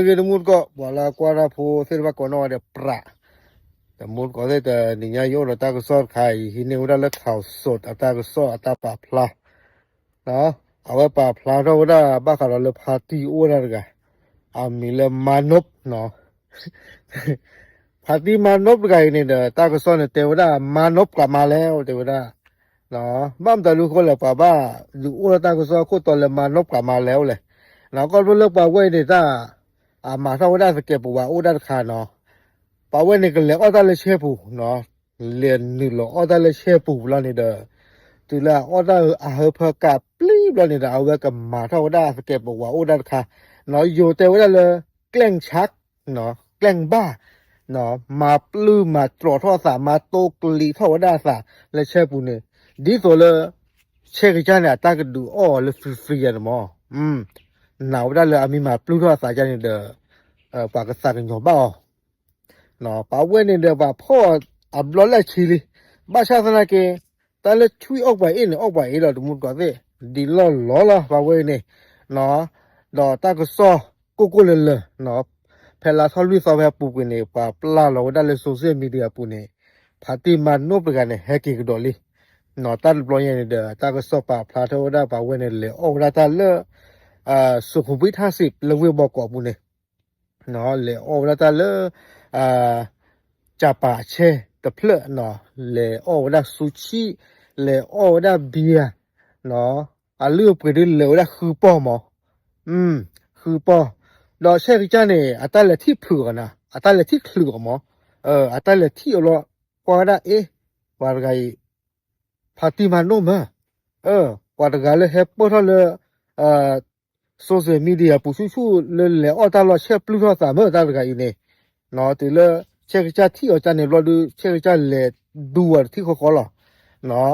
ဂ့ၤတမူတကိး ပှၤလၢကွၢ်တၢ်ဖိသ့ၣ်တဖၣ်ကိးနီၢ်ဂၤဒဲးပြး, တမူတကိးသ့ၣ်တနံၤညါယအိၣ်ဒီးတၢ်ကစီၣ်တခါအံၤ ဟံးန့ၢ်ဝဲဒၣ်လၢ ข่าวสด အတၢ်ကစီၣ်အတၢ်ပာ်ဖျါ အဝဲပာ်ဖျါထီၣ်ဝဲဒၣ်ဘၣ်ဃးဒီးလၢဖါတံၢ်အိၣ်ဝဲဒၣ်တဂၤ အမံၤလၢမါနိးနီၤ ဖါတံၢ်မါနိးတဂၤအံၤန့ၣ်ဒီး တၢ်ကစီၣ်န့ၣ်တဲဝဲဒၣ် မါနိးပှၤမါလဲၣ် တဲဝဲဒၣ် ဘၣ်မတၤဒုးဃိလဲၣ် ပှၤဘၣ်ဒုးအိၣ်လၢတၢ်ကစီၣ်ခိၣ်တီလၢ မါနိးပှၤမါလဲၣ်အိၣ်လဲၣ်, ခီဖျိလၢပှၤဝဲအံၤန့ၣ် တၢ် အမၤထီၣ်ဝဲဒၣ်သကဲးပဝးအိၣ်ဒၣ်တခါနီၤ, ပှၤဝဲန့ၣ်ကလဲၤအီၣ်တၢ်လၢဆဲပူၤနီၤ, လဲၤနုာ်လီၤအီၣ်တၢ်လၢဆဲပူၤလီၤန့ၣ်ဒီး တုၤလၢအအီၣ်တၢ်အဟၢဖၢကးပျံၤဘျီန့ၣ်ဒီး အဝဲကမၤထီၣ်ဝဲဒၣ်သကဲးပဝးအိၣ်ဒၣ်တခါနီၤ, ယိၤတဲဝဲဒၣ်လၢ แกล้งชัก แกล้งบ้า မၤပျုၢ်မၤတြီၢ်ထီၣ်အသး မၤတိၢ်ကလံၤထီၣ်ဝဲဒၣ်အသးလၢဆဲပူၤန့ၣ်, ဒ်သိးလၢ ဆဲကစၢ်န့ၣ် အတၢ်ကဒုးအီၣ်လၢ free free န့ၣ်မး, နာ်ဝဲဒၣ်လၢအမ့ၢ်မၤပျုၢ်ထီၣ်အသးကန့ၣ်ဒီး ပှၤကသးကညီၤဘၣ်အီၤ ပှၤဝဲန့ၣ်ဒီးပှၤဖီၣ်အဘျီလၢအဆံလံ, ဘၣ်ဆၣ်သနာ်က့ တၢ်လၢထွံၣ်အီၣ်ပှၤအ့ၣ်န့ၣ် အီၣ်ပှၤအ့ၣ်လီၤတမူတကိးသ့ၣ် ဒ်လီၢ်လီၢ်လီၤ ပှၤဝဲအံၤန့ၣ်, ဒီးတၢ်ကစီၣ်ကိၢ်ကိၢ်လၢၤလၢၤ ဖဲလါထီၣ်လွံၢ်သီဖဲအပူၤကွံာ်န့ၣ် ပှၤပျၢ်လီၤဝဲဒၣ်လၢ social media အပူၤန့ၣ်, ဖါတံၢ်မါနိးတဂၤန့ၣ် ဟဲက့ၤကဒီးလံ, တၢ်တဘျီညါန့ၣ်ဒီး တၢ်ကစီၣ်ပာ်ဖျါထီၣ်ဝဲဒၣ်ပှၤဝဲန့ၣ် လဲၤအီၣ်ဝဲဒၣ်တၢ်လၢ စူးခူဘံၣ်ထၣ်စံးလၢဝ့ၢ်ဘီကီးအပူၤန့ၣ် လဲၤအီၣ်ဝဲဒၣ်တၢ်လၢ ကၠၤပၤအဆဲတဖျၢၣ်, လဲၤအီၣ်ဝဲဒၣ် ဆူဆံၣ်, လဲၤအီၣ်ဝဲဒၣ် beer, အလုၢ်အပှ့ၤဒုးလဲၤဝဲဒၣ်ဃုပီၢ်မး, ဃုပီၢ်, ဒီးဆဲကစၢ်န့ၣ် အတၢ်လဲၤထံၣ်ဖုးအီၤနၤ, အတၢ်လဲၤထံၣ်ချုးအီၤမး, အတၢ်လဲၤထံၣ်အီၤလီၤ, ကွၢ်ဝဲဒၣ်အ့ၣ်, ပှၤတဂၤအံၤ ဖါတံၢ်မါနိးမး, ပှၤတဂၤလၢဟဲပၢၢ်ထီၣ်လၢ social media ပူၤဆူၣ်ဆူၣ်လၢလဲၤအီၣ်တၢ်လီၤဆဲပျုၢ်ထီၣ်သးမး တၢ်တဂၤအံၤန့ၣ်, တုၤလၢ ဆဲကစၢ်ထံၣ်အီၤကန့ၣ်ဘျီဒုး ဆဲကစၢ်လဲၤဒူအီၤတထံၣ်ဃီဃီလီၤ,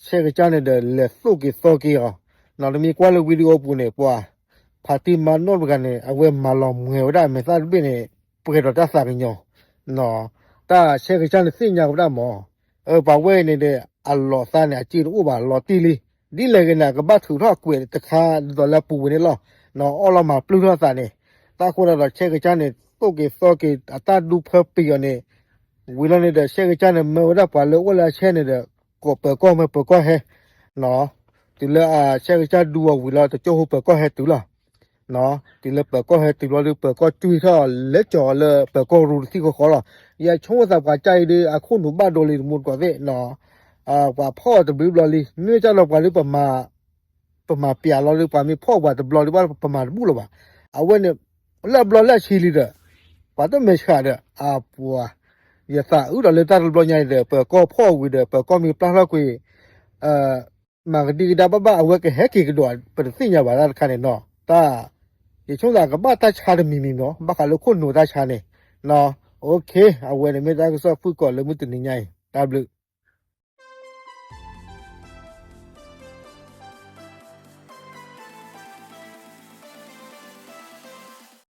ဆဲကစၢ်န့ၣ်ဒီး လဲၤသိၣ်က့ၤသီက့ၤအီၤ, နတမ့ၢ်ကွၢ်လၢ video အပူၤန့ၣ် ပှၤ ဖါတံၢ်မါနိးတဂၤန့ၣ် အဝဲမၤလီၤမှဲၤဝဲဒၣ်အမဲာ်သၣ်တဘ့ၣ်န့ၣ် ပှဲၤဒီးတၢ်သးကညီၤ တၢ်ဆဲကစၢ်န့ၣ်သ့ၣ်ညါဝဲဒၣ်မး, ပှၤဝဲအံၤန့ၣ်ဒီး အလီၤသးန့ၣ် အစ့တအိၣ်ဘၣ် လီၤတံၢ်လံ, ဒ်လဲၣ်ဂ့ၤန့ၣ် အကဘၣ်ထုးထီၣ်အကွဲးတခါ ဒ်သိးလၢအပူၤဝဲန့ၣ်လီၤ, အီၣ်လီၤမၤပျုၢ်ထီၣ်သးန့ၣ်, တၢ်ဃိဒၣ်ဒီးဆဲကစၢ်န့ၣ် သိၣ်က့ၤသီက့ၤ အတၢ်ဒူဖၢပံၤအီၤန့ၣ်, ဝံၤလီၤန့ၣ်ဒီး ဆဲကစၢ်န့ၣ် မၢဝဲဒၣ်ပှၤလၢအိၣ်လၢအဆဲန့ၣ်ဒီး ကိးပၢၤကီၢ်မၢပၢၤကီၢ်ဟဲ တုၤလၢအဆဲကစၢ်ဒူအီၤဝံၤလီၤ တကၠိဖိပၢၤကီၢ်ဟဲတုၤလီၤ, တုၤလၢပၢၤကီၢ်ဟဲတုၤဘျီဒုး ပၢၤကီၢ်ကွံာ်ထီၣ်လဲၤကၠီၤအီၤလၢပၢၤကီၢ်ရူတထံၣ်ဃီဃီလီၤ, ယဆိကမိၣ်သးပှၤကၢ်အံၤဒုး အခိၣ်နူာ်ဘၣ်ဒိလံတမူတကိးသ့ၣ်, ပှၤဖီၣ်အီၤတဘျုးဘျီလံ မ့ၢ်ကၢ်လီၤပှၤဒုး ပမၤပျးလီၤဒုး ပှၤမ့ၢ်ဖီၣ်ပှၤတဘျီဒုး ဘၣ်ပမၤတဘူၣ်လၢၤဘၣ်, အဝဲန့ၣ် လၢအဘျီလၢအဆံလံဒီး ပှၤတမဲာ်ဆှးဒီး အပှၤ ယသးအုးဒီးလၢတၢ်တဘျီညါအံၤဒီး ပၢၤကီၢ်ဖီၣ်ဝံၤဒီး ပၢၤကီၢ်မ့ၢ်ပျၢ်ထီၣ်ကွံာ် မၤကဒံကဒါဘၣ်ဘၣ် အဝဲကဟဲက့ၤကဒီး ပတသ့ၣ်ညါဘၣ်တၢ်တခါန့ၣ်နီၤ, တၢ် ယဆိကမိၣ်သးကဘၣ်တၢ်ဆါတမံၤမံၤမး ဘၣ်ဃးလၢခိၣ်နူာ်တၢ်ဆါန့ၣ်, အဝဲန့ၣ်မ့ၢ်တၢ်ကစီၣ်ဖုၣ်ကိာ်လၢ မုၢ်တနံၤညါအံၤ တၢ်ဘျုး